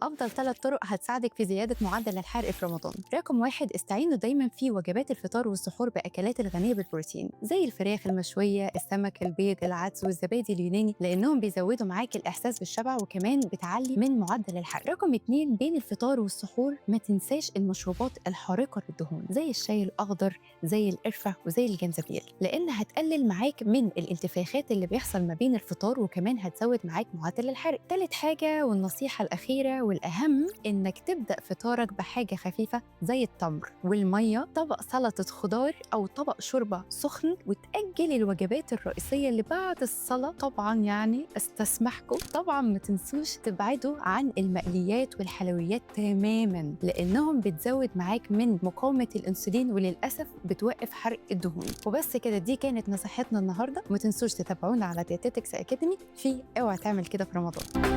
أفضل 3 طرق هتساعدك في زيادة معدل الحرق في رمضان. رقم 1، استعينوا دايما في وجبات الفطار والسحور بأكلات الغنية بالبروتين زي الفراخ المشوية، السمك، البيض، العدس والزبادي اليوناني، لأنهم بيزودوا معاك الإحساس بالشبع وكمان بتعلي من معدل الحرق. رقم 2، بين الفطار والسحور ما تنساش المشروبات الحارقة للدهون زي الشاي الأخضر، زي القرفة وزي الجنزبيل، لأن هتقلل معاك من الانتفاخات اللي بيحصل ما بين الفطار وكمان هتزود معاك معدل الحرق. تالت حاجة والنصيحة الأخيرة والأهم، إنك تبدأ فطارك بحاجة خفيفة زي التمر والمية، طبق سلطة خضار أو طبق شوربة سخن، وتأجل الوجبات الرئيسية اللي بعد الصلاة. طبعا يعني استسمحكم، طبعا ما تنسوش تبعدوا عن المقليات والحلويات تماما، لأنهم بتزود معاك من مقاومة الأنسولين وللأسف بتوقف حرق الدهون. وبس كده، دي كانت نصيحتنا النهاردة. وما تنسوش تتابعونا على Dietetics Academy في اوعى تعمل كده في رمضان.